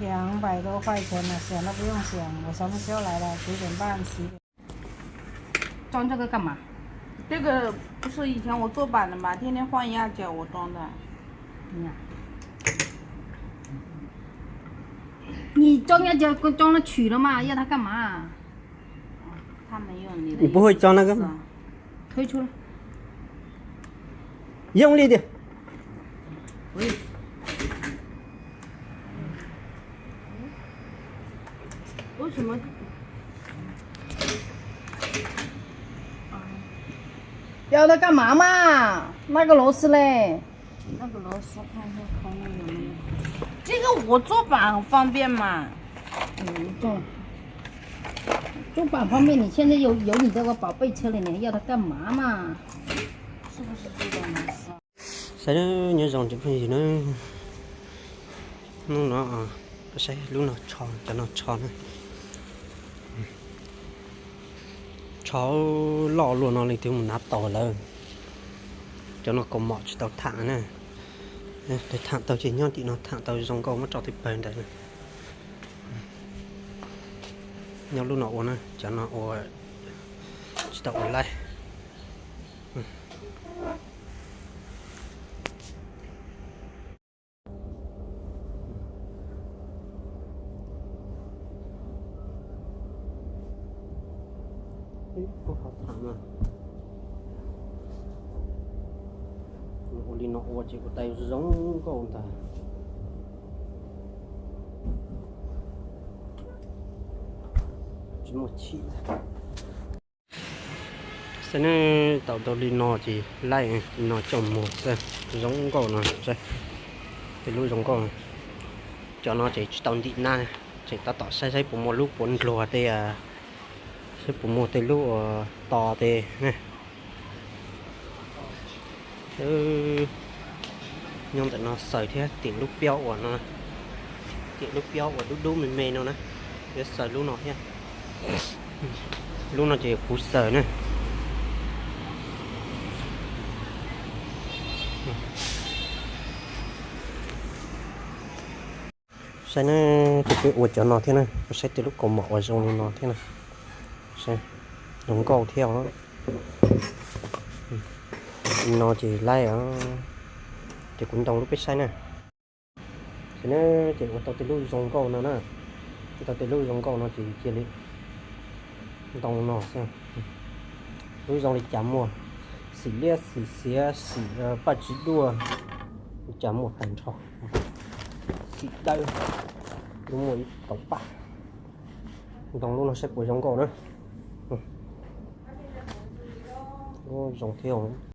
两百多块钱呢，想都不用想，我什么时候来的？九点半、十点。装这个干嘛？这个不是以前我做板的吗？天天换压脚，我装的。你呀，你装压脚，装了取了嘛，要它干嘛？他没有你的意思。你不会装那个吗？推出来。用力点。喂。为什么？要它干嘛嘛？那个螺丝嘞？那个螺丝看一下空了有没有。这个我坐板很方便嘛。嗯，坐，坐板方便，你现在有，有你这个宝贝车了，你还要它干嘛嘛？是不是这个螺丝？ Saib nyob zoo cov phooj ywg na, Hnub no, saib lub no tsho, cov no tsho na. Tsho loj luaj no leej twg mus hnav tau lawm. Cov no kaus mom tsis tau tham na. Tham tau ces nyob tim no tham tau zoo nkauj muab tso twb pawg ntawd. Nyob lub no ua na, cov no ua tsis tau ua laij. Ua li no ua ces ua tau zoo nkauj ntag. Tsis muaj chim. Saib ne, tau tau li no ces laij li no coj mus xwb, zoo nkauj no. Tej lub zoo nkauj, cov no ces tsis tau ntim na, tseem tab tom saib saib puas muaj lub puav ndluag tej, saib puas muaj tej lub uas to tej. Nyob ntawm no xaws thiab, tim lub piab uas no, tim lub piab uas dub dub me me no na, yuav xaws lub no thiab. Lub no ces kuv xaws na. Saib na, ces peb ua cov no thiab na, saib tej lub kaus mom uas zoo li no thiab na. Zoo nkauj thiab os. No ces laij os, ces kuv ntoo lub peb saib na. Ces na, ces ua tau tej lub zoo nkauj no na, ua tau tej lub zoo nkauj no ces cia li ntoo no xwb. Lub zoo li cas muaj, xim liab xim xiav xim paj tsib duaj, li cas muaj tag nrho. Xim dawb, lub muaj ib tauv paj. Ntoo lub no saib puas zoo nkauj na. Zoo thiab.